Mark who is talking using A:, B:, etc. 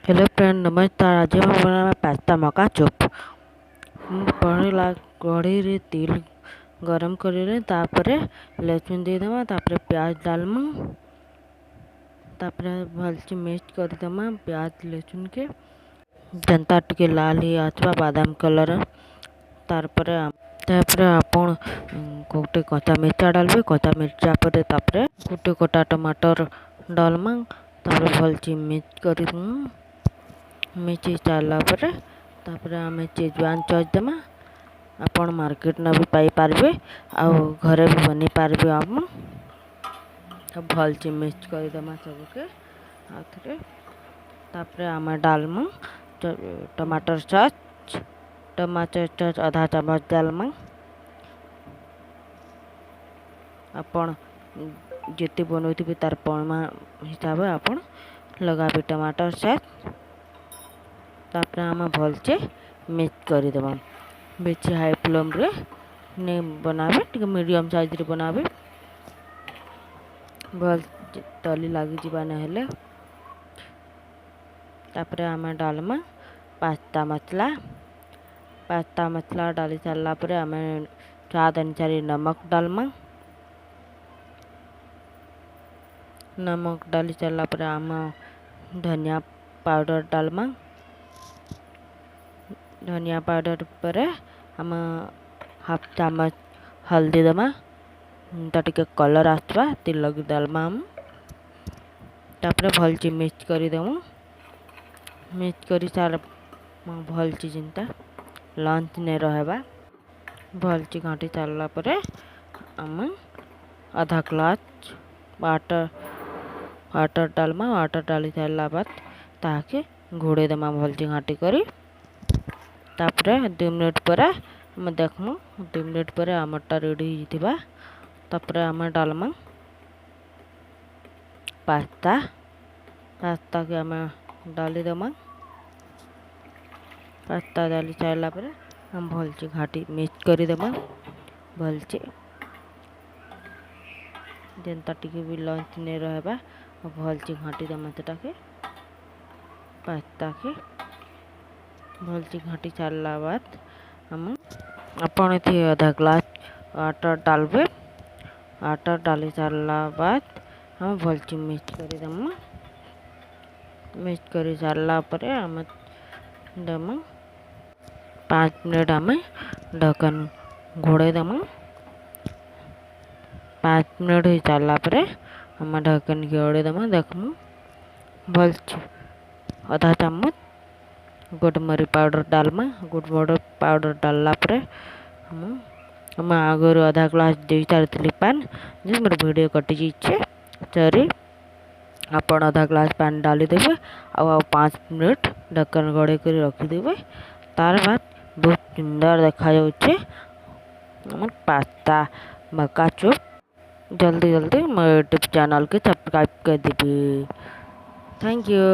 A: Hello friend नमस्कार। आज हम बनाना पास्ता मका चॉप। पहला कढ़ेई तेल गरम करें, तापर लहसुन देदमा, तापर प्याज डालमा, तापर भलसे मिक्स करदमा प्याज लहसुन के जनता टिके लाल ही आसवा बादाम कलर। तार आपण गोटे कचा मिर्चा डालबे, कचा मिर्चा पर तापर गोटे कटा टमाटर डालमा, तापर भलसे मिक्स कर मिक्स सारा पर तापर आम चेजवान सस देमा। आपण मार्केट न भी पाई पारबे आउ घरे भी बनी पारबे। आप भलसे मिक्स करदमा सबके आउथरे। तापर आम डालमा टमाटर सस, टमाटर सस आधा चम्मच डालमा। आपण जेते बनाउथिबे तार परिमाण हिसाब से आपण लगाबे टमाटर सस। तापर आम भलसे मिक्स करदमा। बेसी हाई फ्लेम रे ने बनाबे, टिके मीडियम साइज रे बनाबे, भल तली लागी जिबा न हेले। तापर आम डालमा पास्ता मसला। पास्ता मसला डाली सारा पर आम स्वाद अनुसार नमक डालमा। नमक डाली सारा पर आम धनिया पाउडर डालमा। धनिया पाउडर पर आम हाफ चम्मच हल्दी दमा, ता टिके कलर आसवा तिलक डालमा आम। तापर भलसे मिक्स करदमु। मिक्स करी सारा भलसे चिंता लंच ने रहबा। भलसे घाटी सारा पर आम आधा ग्लास वाटर डालमा। वाटर डाली सारा बाद ताके घोड़े दमा भलसे घाटी करी। तापर 2 मिनट पर आम देखमु, 2 मिनट पर आमरटा रेडी होइथिबा। तापर आम डालमा पास्ता। पास्ता के आम डाली दमा। पास्ता डाली सारा पर आम भलसे घाटी मिक्स करदमा भलसे, जेनता टिके भी लंच ने रहबा भलसे घाटी दमा सेटाके पास्ता के भलसे घाटी सारा बाद आम आपण एथि आधा ग्लास वाटर डालबे। वाटर डाली सारा बाद हम भलसे मिक्स करदमा। मिक्स करी सारा पर आम दमा 5 मिनट आम ढक्कन घोड़े दमा। 5 मिनट हो सारा पर आम ढक्कन घोड़े दमा। देखमु भलसे आधा चम्मच गोटमरी पाउडर डालमा। गोटमरी पाउडर डालला पर हम आगରୁ आधा ग्लास दे सारी पान, जे मोर वीडियो कटी जाइছে सॉरी। आपण आधा ग्लास पानी डाली देवे आउ 5 मिनट ढक्कन घोड़े कर रखिदेवे। तार बाद बहुत सुंदर देखा जाउछे हमर पास्ता मका चॉप। जल्दी जल्दी मोर यूट्यूब चैनल के सब्सक्राइब कर देबे। Thank you.